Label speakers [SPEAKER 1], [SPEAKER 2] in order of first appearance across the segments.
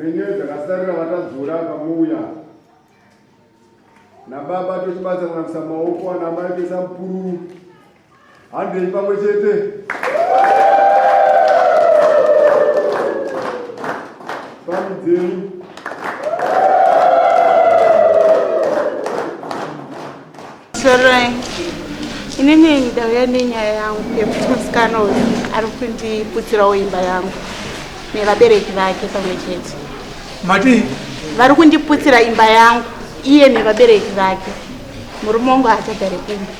[SPEAKER 1] Dzenyewe dzakasarira vatadzora pamuuya. Nababa tochibatsa kunamisa maoko ana mai kuisa mupururu. Handei pamwe chete. Pamidzenyu.
[SPEAKER 2] Sorry. Inini ndauya nenyaya yangu yekuti musikana uyu ari kundiputsirawo imba yangu nevabereki vake pamwe chete.
[SPEAKER 3] Mati?
[SPEAKER 2] Vari kundiputsira imba yangu iye nevabereki vake. Murume wangu haachagare kumba.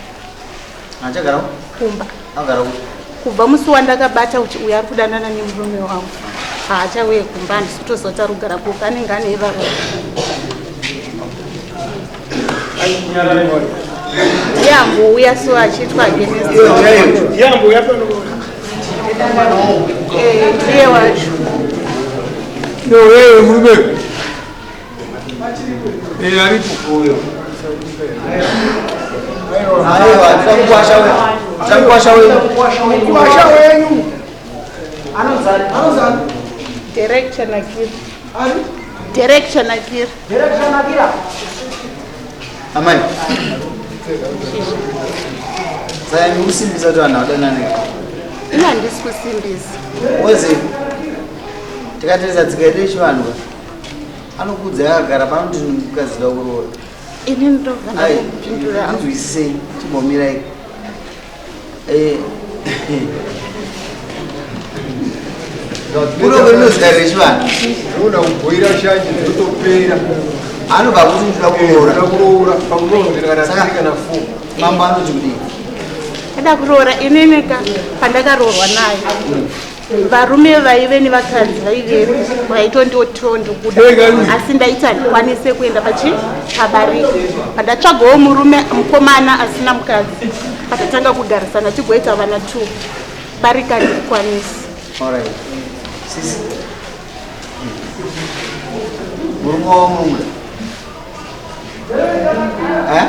[SPEAKER 4] Haachagara
[SPEAKER 2] kumba.
[SPEAKER 4] Agara kupi?
[SPEAKER 2] Kubva musi wandakabata kuti uyu ari kudanana nemurume wangu haachauye kumba handisi kutoziva kuti ari kugara kupi anenge ane varume. Yambouya so achiitwa against.
[SPEAKER 3] Yambouya pano.
[SPEAKER 2] Eh, ndiye wacho.
[SPEAKER 3] No, wewe murume. Eh, aripo.
[SPEAKER 4] Uyo. Aiwa, mukwasha wenyu. Mukwasha wenyu.
[SPEAKER 3] Mukwasha wenyu.
[SPEAKER 2] Anozani. Anozani. Derek Chanakira. Ari? Derek Chanakira.
[SPEAKER 4] Derek Chanakira. Amai. Saka ndikusimbisa kuti vanhu vadanane.
[SPEAKER 2] Ini handisi kusimbisa.
[SPEAKER 4] Wozi tikatarisa tsika yedu yechivanhu anokuudza akagara pano kuti mukadzi da kuroora.
[SPEAKER 2] Ini ndobva ndakupindura.
[SPEAKER 4] Nzwisisei chimbomirai. Eh. Kuno kunozita rechivanhu.
[SPEAKER 1] Unoda kugoira shanje dzotopera.
[SPEAKER 4] Anobva kuti ndinoda kuroora.
[SPEAKER 1] Ndinoda kuroora pakuroora kana 3 kana 4.
[SPEAKER 4] Mambo anoti kudii?
[SPEAKER 2] Ndada kuroora inini ka pandakaroorwa naye. Varume vaive nevakadzi vaivepo vaitondiotiro ndikuda asi ndaiti handikwanise kuenda pachi pabarika pandatsvagawo murume mukomana asina mukadzi patatanga kugarisana tigoita vana two barika handikwanisi.
[SPEAKER 4] Murume wamunomuda? Eh?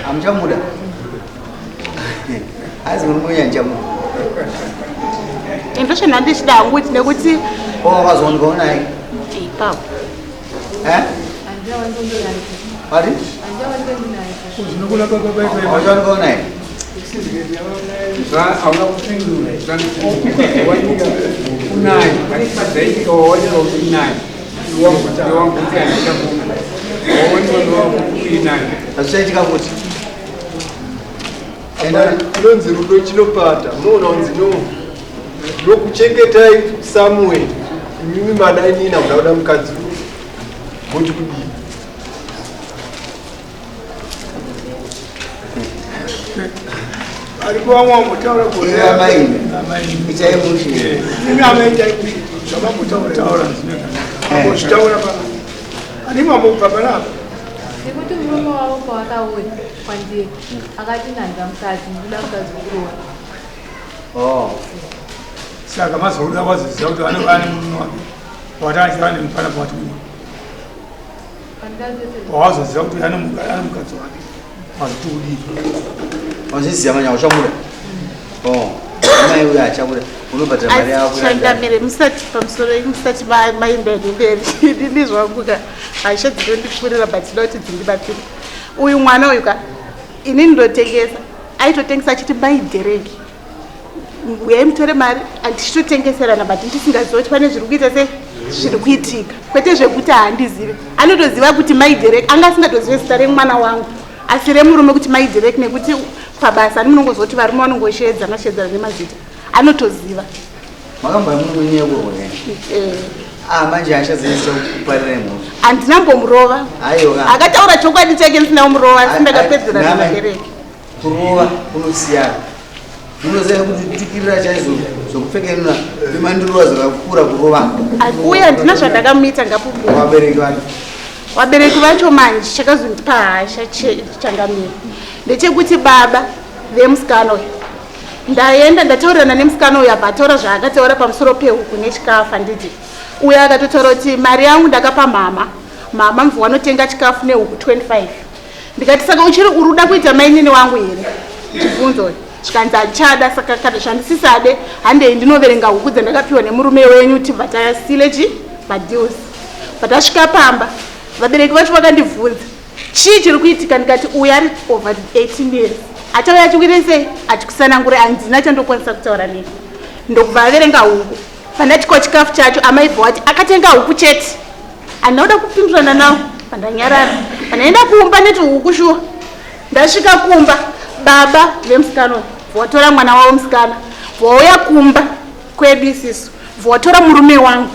[SPEAKER 4] Hamuchamuda? Azi murume uyu handichamuda.
[SPEAKER 2] Ndozvona ndichida hangu kuti nekuti
[SPEAKER 4] Oh, wakazooneka unaye.
[SPEAKER 2] Ipapo.
[SPEAKER 4] Eh? Pari? Wachaoneka unaye.
[SPEAKER 3] Hauna kupindura. Wanika unaye. Zvaitika wawanika kuti unaye. Wangu kuti handichamuda. Wawanika unaye.
[SPEAKER 4] Hazvichaitika kuti.
[SPEAKER 1] Inonzi rudo chinopata munoona kunzi no ndokuchengetai somewhere imimi mada inini hamuna kuda mukadzi moti kudii
[SPEAKER 3] Ariko vamwe vambotaura gore.
[SPEAKER 4] Imi amai itai mushe.
[SPEAKER 3] Imi amai itai mushe. Zvamambotaura. Taura. Mambozvitaura pano. Ani mambobva panapa.
[SPEAKER 5] Nekuti murume wavo pawakauya kwandiri akati nhanza mukadzi ndikuda mukadzi wekuroora.
[SPEAKER 4] Oh.
[SPEAKER 3] Saka mazoda waziziva kuti ane ane murume wake. Watanga ane mufana pawati uyu. Wazoziva kuti ane mukadzi wake. Wazoti udii?
[SPEAKER 4] Waziziva manya uchamuda. Oh. Mai uyo achabuda. Unobhadhara mari yako.
[SPEAKER 2] Changamire musati pamusoro musati maenda mberi. Ndini zvangu ka. Hasha dzinondipfurira but ndinoda kuti dzindibatsire. Uyu mwana uyu ka inini ndotengesa. Aitotengesa achiti mai Derek. Uyai mutore mari tichitotengeserana but ndisingazivi kuti pane zviri kuita se zviri kuitika. Kwete zvekuti handizive. Anotoziva kuti mai Derek anga asingatozive zita remwana wangu. Asi remurume kuti mai Derek nekuti pabasa ani munongoziva kuti varume vanongosheedzana sheedzana nemazita. Anotoziva.
[SPEAKER 4] Makambova murume nyaya yekurwa here?
[SPEAKER 2] Eh.
[SPEAKER 4] Ah, manje hasha dzenyu kuparira mhosva.
[SPEAKER 2] Handina mbomurova.
[SPEAKER 4] Aiwa.
[SPEAKER 2] Akataura chokwadi chake ndisina kumurova asi ndakapedzera nevabereki.
[SPEAKER 4] Kurova kunosiyana. Munoziva kuti tikirira chaizvo zvokupfekenura nemandirova zvakakura kurova.
[SPEAKER 2] Uye handina zvandakamuita ngapupura.
[SPEAKER 4] Vabereki vacho.
[SPEAKER 2] Vabereki vacho manje chakazondipa hasha changamire ndechekuti baba vemusikana uyu ndaenda ndataurirana nemusikana uyu abva ataura zvaakataura pamusoro pehuku nechikafu handiti uyo akatotaura kuti mari yangu ndakapa mama mama mvu wanotenga chikafu nehuku 25 ndikati saka uchiri uri uda kuita mainini wangu here chibvunzo zvikanzi handichada saka kana zvandisisade handei ndinoverenga huku dzandakapiwa nemurume wenyu tibva tasile chi Madeals. Patasvika pamba, vabereki vacho vakandibvunza chii chiri kuitika, ndikati uyu ari over 18 years, achauya achikuita sei, achikusanangura, handina chandokwanisa kutaura nei. Ndokubva averenga huku. Pandati ko chikafu chacho, amai bva wati akatenga huku chete. Handina kuda kupindurana nawo, pandanyarara. Pandaenda kumba neti huku shuwa. Ndasvika kumba, baba vemusikana uyu votora mwana wavo musikana, vouya kumba kwedu isisu, votora murume wangu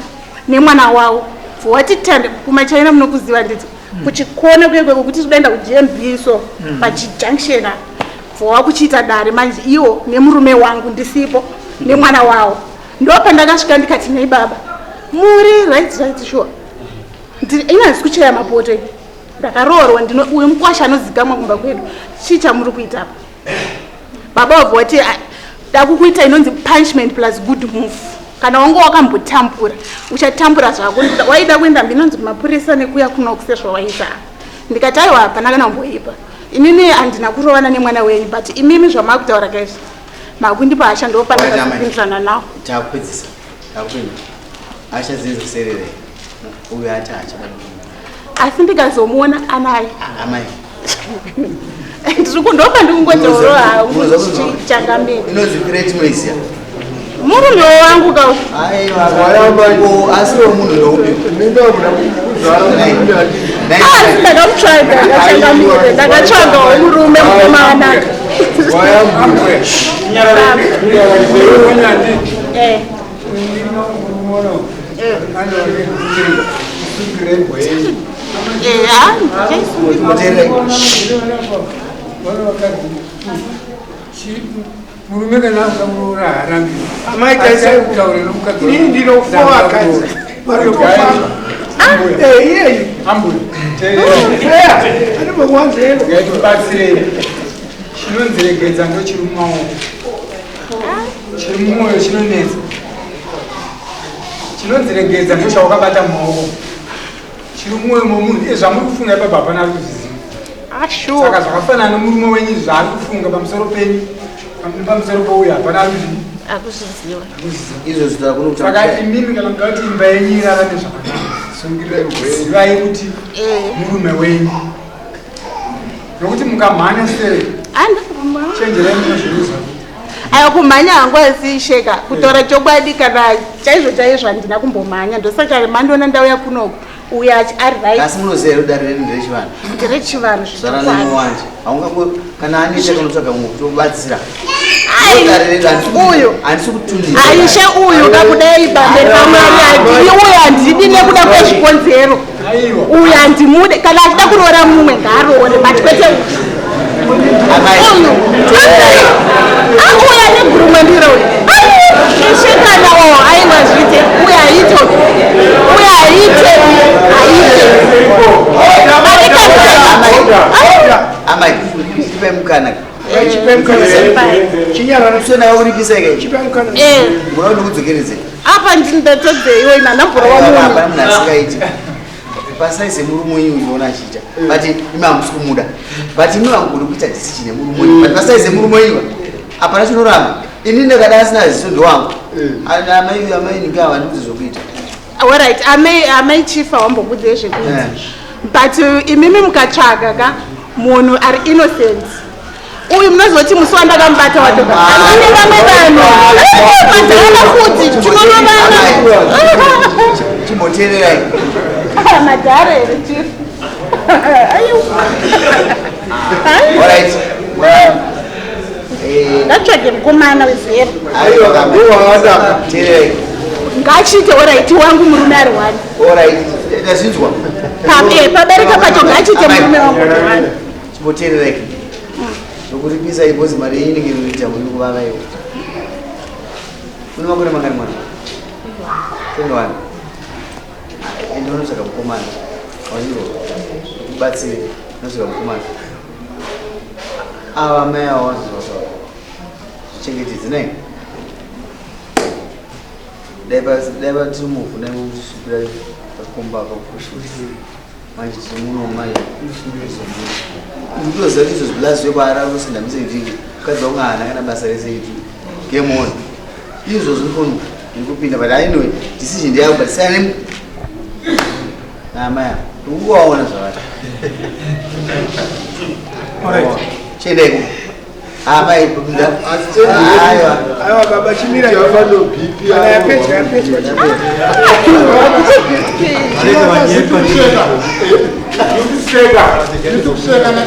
[SPEAKER 2] nemwana wavo, vowati tande kumaChina, munokuziva ndidzo kuchikona kuye kwekuti tidaenda kuGMB, so pachijunction apa vowa kuchiita dare manje iwo nemurume wangu ndisipo nemwana wavo. Ndo pandakasvika ndikati, "Nei baba, muri right, sure ina handisi kuchaya mapoto ini, ndakaroorwa, ndino uyu mukwasha anozikamwa kumba kwedu, chii chamuri kuita apa?" Baba wabva wati, "Ah, dakukuita inonzi punishment plus good move. Kana wanga wakambotambura, uchatambura zvako. Waida kuenda inonzi kumapurisa nekuya kunoku sezvawaita." Ndikati, "Aiwa, hapana kana kumboipa. Inini handina kurovana nemwana wenyu, but imimi zvamakutaura kaizvi makundipa hasha." Ndo pandakapindirana nawo.
[SPEAKER 4] Takupedzisa, takupinda hasha dzinzoserere uyu ati hachada.
[SPEAKER 2] Asi ndikazomuona anaye.
[SPEAKER 4] Amai.
[SPEAKER 2] Ndiri kundopa ndikungotaurawo changamire.
[SPEAKER 4] Inonzi threat noise.
[SPEAKER 2] Murume wangu ka.
[SPEAKER 4] Aiwa, asi wemunhu ndoupi?
[SPEAKER 2] Asi ndakamutsvaga, ndachangamire, ndakatsvagawo murume mukomana. Eh. Eh, ah, ndichaisungirwa.
[SPEAKER 3] Murume kana akamuroora harambi. Amai,
[SPEAKER 6] Kutaura
[SPEAKER 3] nomukadzi. Inini ndinofa vakadzi varikufamba iyeyi.
[SPEAKER 6] Ambuya.
[SPEAKER 3] Anomawanzero.
[SPEAKER 6] Ngaitibatsirei. Chinonziregedza ndo chiri mumaoko, chiri mumwoyo chinonetsa. Chinonziregedza ndo chawakabata mumaoko, chiri mumwoyo momunhu. Zvamuri kufunga ipapa hapana ari kuzviziva.
[SPEAKER 2] Ah, sure.
[SPEAKER 6] Saka zvakafanana nomurume wenyu, zvaari kufunga pamusoro penyu nepamusoro pouyo, hapana ari kuzvi
[SPEAKER 2] Akuzviziva.
[SPEAKER 4] Izvo zvitakuno.
[SPEAKER 6] Saka imimi kana muda kuti imba yenyu irarame zvakanaka, zivai kuti murume wenyu, nokuti mukamhanya sere, chenjerai, munozviruza.
[SPEAKER 2] Aiwa, kumhanya hangu, asi sheka kutaura chokwadi, kana chaizvo chaizvo handina kumbomhanya. Ndosaka mandiona ndauya kunoku, uyo ari right.
[SPEAKER 4] Asi munoziva here dare redu nderechivanhu?
[SPEAKER 2] Nderechivanhu.
[SPEAKER 4] Zvara nemuwanje haungango kana aneta kanotsvaga mumwe kutobatsira.
[SPEAKER 2] Ai,
[SPEAKER 4] Dare redu
[SPEAKER 2] uyu.
[SPEAKER 4] handisi kutundira.
[SPEAKER 2] Aishe, uyu kakudai pamberi pamwari, handidi uyu, handidi nekuda kwezvikonzero.
[SPEAKER 6] Aiwa.
[SPEAKER 2] Uyu handimude. Kana achida kuroora mumwe ngaaroore, but kwete uyu.
[SPEAKER 4] Amai.
[SPEAKER 2] Uyu auya negurumwe ndiro uyu. Ishe, kana o, aiwa, zvite uyu haite, uyu haite, haite.
[SPEAKER 4] Amai, chipe mukana.
[SPEAKER 3] Chinyarara.
[SPEAKER 4] Usena wakuripisa ke.
[SPEAKER 3] Chipe mukana.
[SPEAKER 4] Munoda ndikudzokeredze.
[SPEAKER 2] Apa ndindatodze iwe nanambura wamunhu.
[SPEAKER 4] Hapana munhu asingaiti pasaize murume wenyu uchiona achiita, but imi hamusi kumuda, but imi hamugoni kuita decision yemurume wenyu, but pasaize murume wenyu hapana chinoramba. Ini ndakada asina ziso ndowangu. Amai, amai ninge havandikuti zvokuita.
[SPEAKER 2] Alright, amai chief, awambokudzei zvekuita, but imimi mukatsvaga ka munhu ari innocent uyu, munozoti musi wandakamubata watoka andine vamwe vanhu madhara futi tinorovana.
[SPEAKER 4] Chimboteererai.
[SPEAKER 2] Madhara here, chief? Aiwa.
[SPEAKER 4] Alright.
[SPEAKER 2] Ngatsvage mukomana wezera.
[SPEAKER 4] Aiwa, teererai.
[SPEAKER 2] Ngachiite alright wangu murume ari one.
[SPEAKER 4] Alright, ndazvinzwa.
[SPEAKER 2] Pabereka pacho ngachiite murume wangu ari one.
[SPEAKER 4] Chimboteererai. Nokuripisa ibozi mari yenyu inenge inoita muri kuvava iwo. Une makore mangani mwana? 21. Ende unotsvaka mukomana wazviro kubatsire. Unotsvaka mukomana, ava mai ava wazozwa zvichengetedze nai. Dai patiri muvhu, dai musvikira pakomba pakushure. Manje tiri muno manje, ndikutoziva kuti izvo zvilazi zvekwaara kusenda mise mukadzi wangu haana kana basa rese iti game on. Izvozvo ndifoni ndikupinda, but anyway, decision ndeyako, but siyana. Naamai ava. Ndikuvaona zvavari. Chiendai kumba. Amai
[SPEAKER 3] aiwa. Aiwa baba chimira. Kana yapedya yapedya.
[SPEAKER 1] Kuseka. Kuseka na